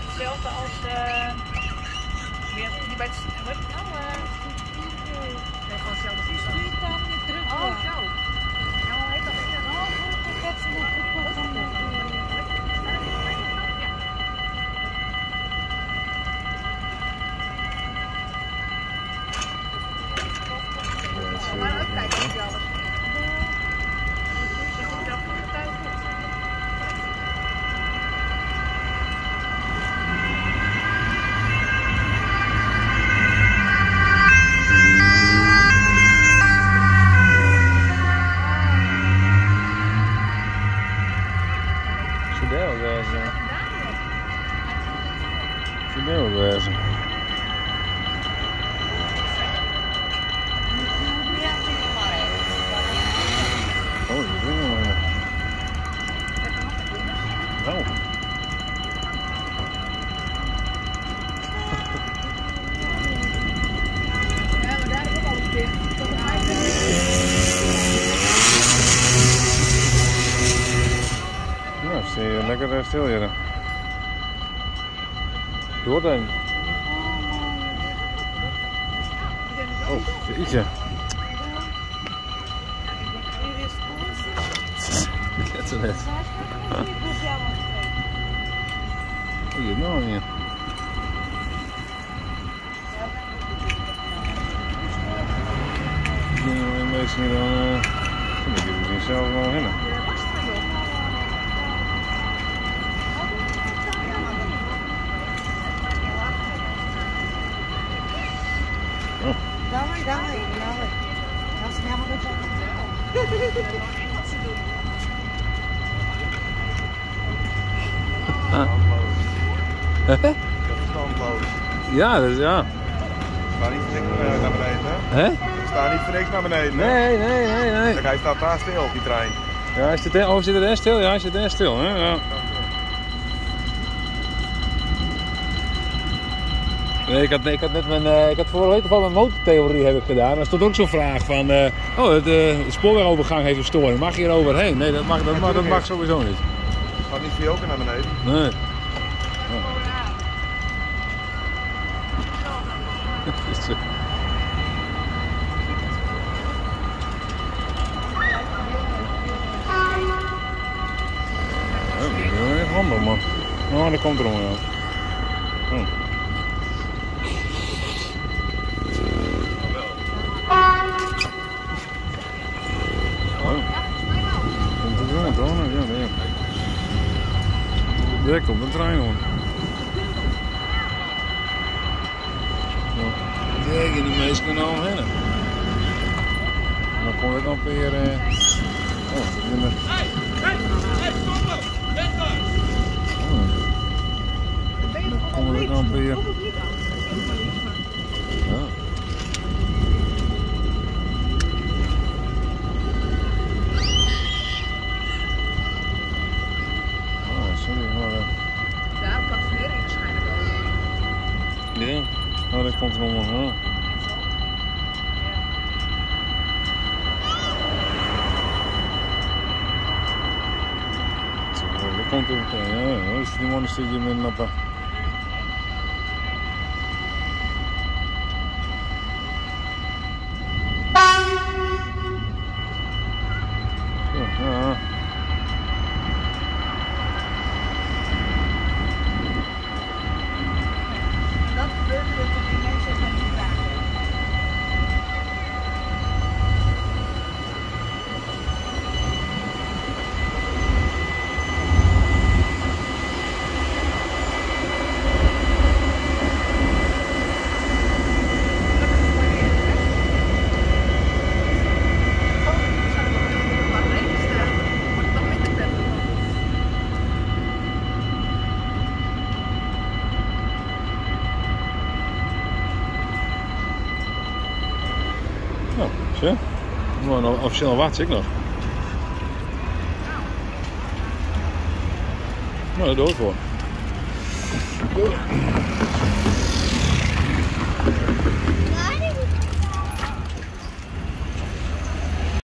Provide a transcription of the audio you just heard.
Hetzelfde als hier bij het, hoe heet het nou? Nee, gewoon hetzelfde. Oh, zo. Ja, hoe heet dat? Ja. Maar ook kijken of je alles. Wêze. Oh, dat is wel een. Oh. Ja, maar daar is ook al een keer. Nou, zie je lekker stil hier. Door dan. Oh, jeetje. Dat is net. Oh, hier nog een. De meesten dan. Dan ik zelf wel heen. Давай, давай, давай. Аз няма да чакам. Dat is standloos. Ja, dat is ja. Ze staan niet voor niks naar beneden, hè? Hè? Ze staan niet voor niks naar beneden. Nee, nee, nee, nee. Kijk, hij staat daar stil, die trein. Ja, hij zit daar, oh, zit er stil? Ja, hij zit daar stil, hè? Ja. Nee, ik had net mijn, ik had vorige week al mijn motortheorie heb ik gedaan. Daar stond ook zo'n vraag van, oh, de spoorwegovergang heeft een storing, mag hier overheen? Nee, dat mag sowieso niet. Gaat niet via ook naar beneden? Nee. Oh. Dat is echt handig, man. Oh, daar komt er om, ja. Oh. Daar komt een trein hoor. Daar gaan de meesten nou heen. Dan komt het nog weer. Oh, dat is Hey, hey, hey, stoppen! Let daar! Dan komt het nog weer. Ja. Oh, sorry, maar. Daar kan het weer waarschijnlijk ook. Ja, oh, dat komt er nog wel. Zo, dat komt er meteen. Ja, dat is die man die je met nappen. Zo, ja. Dat gebeurt er dus wanneer mensen het niet vragen. Nou, zo. Nou, officieel wacht ik nog. Nou, dat doe ik voor.